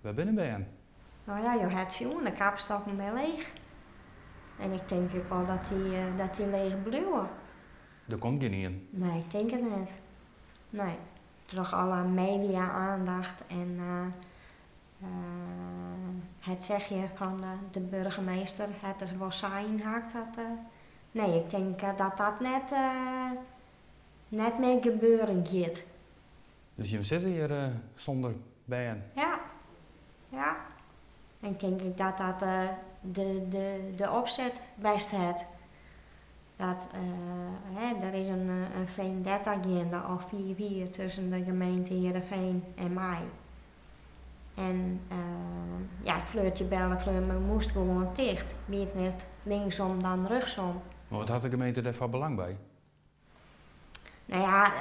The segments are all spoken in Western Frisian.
Wêr binne de bern? No ja, jo hat sjoen, de kapstokken binne leech. En ik tink ek wol dat dy, dat dy leech bliuwe. Der komt gjinien? Nee, ik tink it net. Nee. Troch alle media-aandacht en het zegje fan de burgemeester hat er wol sa ynhakt dat, nee, ik tink dat dat net, net mear gebeuren giet. Dus jim sitte hjir sûnder bern? Ja, ja. En ik tink ek dat dat de, de, de opset west hat. Dat, hè, der is in, in vendetta geande al 5 jier tusken de gemeente Heerenveen en my. En ja, Fleurtje belle Fleur moast gewoan ticht. Wie it net linksom dan rjochtsom. Mar wat hat de gemeente dêrfoar belang by? No ja,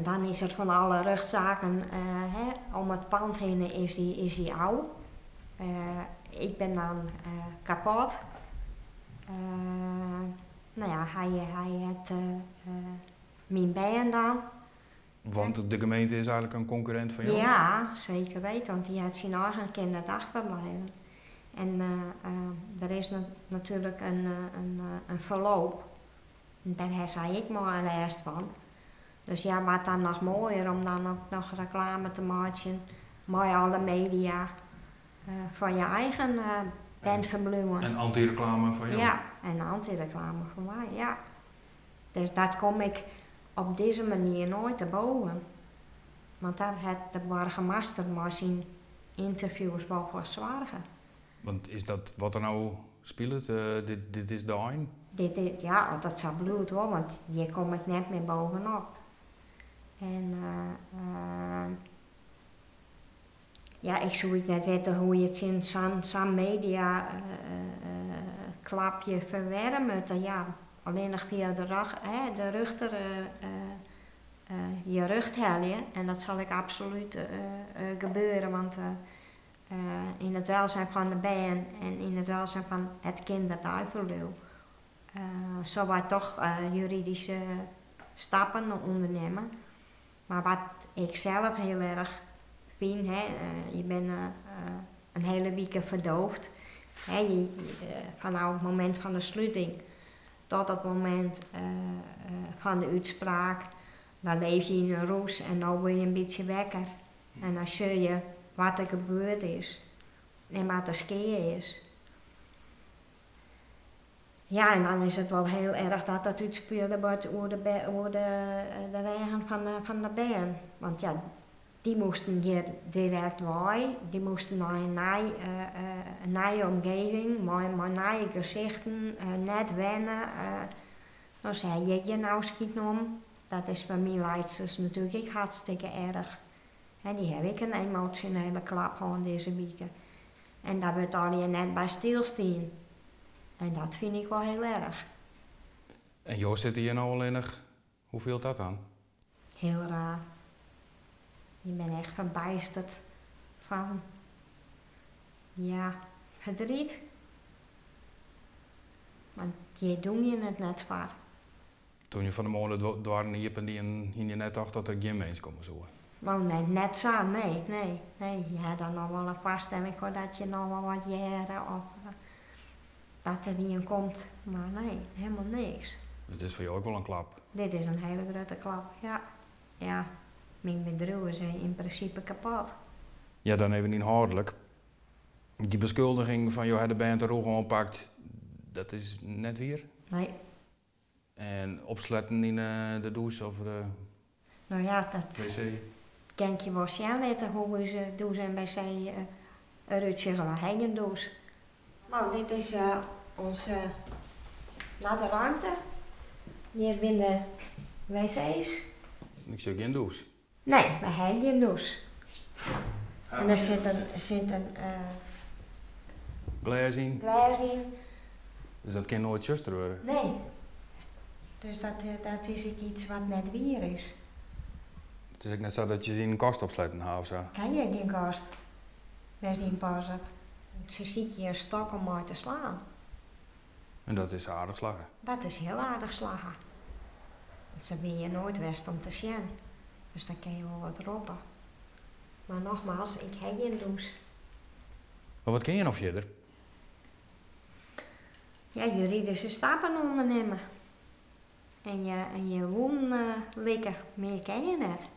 dan is er fan alle rjochtsaken, hè, om it pand hinne is dy ôf. Ik bin dan kapot. No ja, hy hat myn bern dan. Want de gemeente is eigentlik in konkurrint fan jo? Ja, seker wite, want dy hat syn eigen kinderdagverblijven. En der is natuerlik in ferloop. Dêr ha sy ek mar in lêst fan. Dus ja, wat dan noch moaier om dan ek noch reklame te meitsjen mei alle media foar je eigen berneferbliuwen. En anty-reklame foar jo? Ja, en anty-reklame foar my, ja. Dus dat kom ik op dizze manier noait te boven. Want dêr hat de boargemaster mei syn ynterviews wol foar soarge. Want is dat wat der no spilet, dit is de ein? Dit is, ja, as dat sa bliuwt wol, want hjir kom ik net mear bovenop. En ja, ik soe ek net witte hoe't je tsjin sa'n media klapje ferwerre moatte. Ja, allinnich fia de, hè, de rjochter je rjocht helje. En dat sil ek absolút gebeure, want yn it welzijn fan de bern en yn it welzijn fan it kinderdagverblijf sille wy toch juridyske stappen ûndernimme. Mar wat ik sels hiel erch fyn, hè, je binne in hiele wike ferdoofd. Hè, fanôf it momint fan de sluting tot it momint fan de útspraak, dan libje je yn in rûs en no wurde je in bytsje wekker. En dan sjogge je wat der gebeurd is en wat de skea is. Ja, en dan is it wol hiel erch dat dat útspile wurdt oer de rêgen fan de bern. Want ja, dy moasten hjir direkt wei. Dy moasten nei in nije omgeving, mei nije gesichten, net wenne. No, se ha hjir gjin ôfskied nommen. Dat is foar myn liedsters natuerlik ek hartstikke erch. Hè, dy hawwe ek in emosjonele klap hân dizze wike. En dêr wurdt allegear net by stilstien. En dat fyn ik wol hiel erch. En jo sitte hjir no allinnich. Hoe fielt dat dan? Hiel raar. Je bent echt verbijsterd van, ja, verdriet. Want hjir dogge je it net foar. Doe't je fan 'e moarn de doarren iepen dienen, hiene je net tocht dat der gjin minsk komme soe? No, nee, net sa, nee. Je ha dan noch wol in foarstelling foar dat je noch wol wat hearre of dat der ien komt. Mar nee, hielendal niks. Dus dit is foar jo ek wol in klap? Dit is in hiele grutte klap, ja. Ja, myn bedriuw is yn prinsipe kapot. Ja, dan even ynhâldlik. Dy beskuldiging fan jo ha de bern te rûch oanpakt, dat is net wier? Nee. En opsletten yn de dûs of de No ja, dat wc? Kin ik je wol sjen litte hoe't ús dûs en wc derút sjogge. We ha gjin dûs. No, dit is onze natte ruimte. Hjir binne de wc's. Ik sjoch gjin dûs. Nee, we ha gjin dûs. En der sit in Glês yn? Glês yn. Dus dat kin noait tsjuster wurde? Nee. Dus dat is ek yts wat net wier is. It is ek net sa dat je se yn in kast opsletten ha of sa? Kin je gjin kast. Wêr't se yn passe. Se sykje in stok om mei te slaan. En dat is aardich slagge? Dat is hiel aardich slagge. Se binne hjir noait west om te sjen. Dus dan kinne je wol wat roppe. Mar nogmaals, ik ha gjin dûs. Mar wat kinne je no fierder? Ja, juridyske stappen ûndernimme. En je, en je wûnen likke. Mear kinne je net.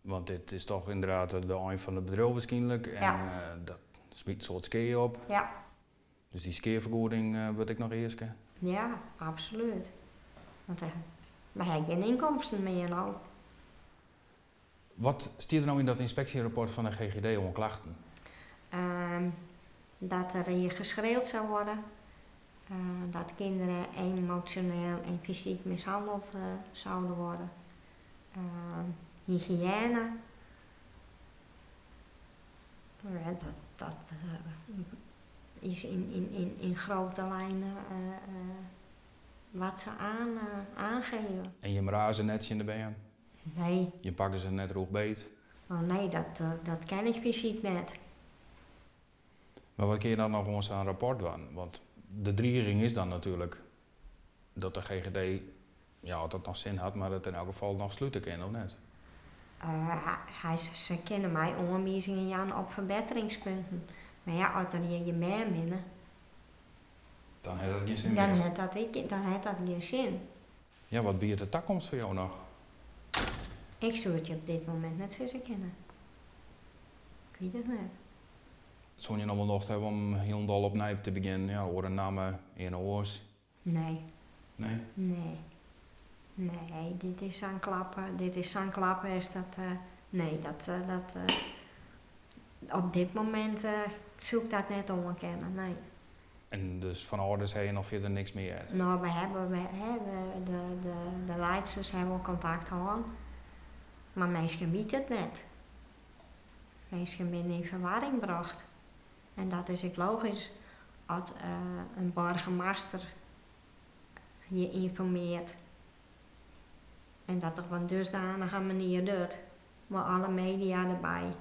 Want dit is toch inderdaad de ein fan it bedriuw wierskynlik. En dat smyt in soad skea op. Ja. Dus dy skeafergoeding wurdt ek noch easke? Ja, absolút. Want we ha gjin ynkomsten mear no. Wat stiet der no yn dat ynspeksjerapport fan de GGD oan klachten? Dat der hier geschreeuwd zou worden. Dat kinderen emotioneel en fysiek mishandeld zouden worden. Hygiëne. Dat, dat is in grote lijnen wat se aangeven. En jim raze net tsjin de bern? Nee. Jim pakke se net rûch beet? Oh nee, dat ken ik fysyk net. Mar wat kinne je dan noch oan sa'n rapport dwaan? Want de driging is dan natuerlik dat de GGD, ja, as dat noch sin hat, mar it yn elk gefal noch slute kin, of net? Se kinne my oanwizingen jaan op ferbetteringspunten. Mar ja, as der hjir gjin bern binne, Dan hat dat gjin sin dan mear. hat dat gjin sin. Ja, wat biedt de takomst foar jo noch? Ik soe it je op dit momint net sizze kinne. Ik wit it net. Soene je noch wol nocht hawwe om hielendal opnij te begjinnen? Ja, oare namme, earne oars? Nee. Nee? Nee. Nee, dit is sa'n klap, dit is sa'n klap west dat, nee, dat, op dit momint soe ik dat net oankinne, nee. En dus fan âlders ha je noch fierder niks mear heard? No, we hawwe, we, hè, we, de liedsters hawwe wol kontakt hân, mar minsken witte it net. Minsken binne yn ferwarring brocht. En dat is ek logysk as in boargemaster je ynformearret en dat op in dusdanige manier docht, mei alle media derby.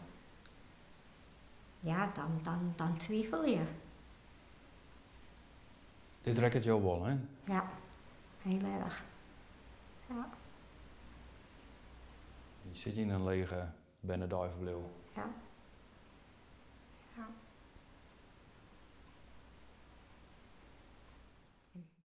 Ja, dan twivelje je. Dit rekket jo wol, hè? Ja, hiel erch. Ja. Je sitte yn in lege bernedeiferbliuw. Ja. Ja.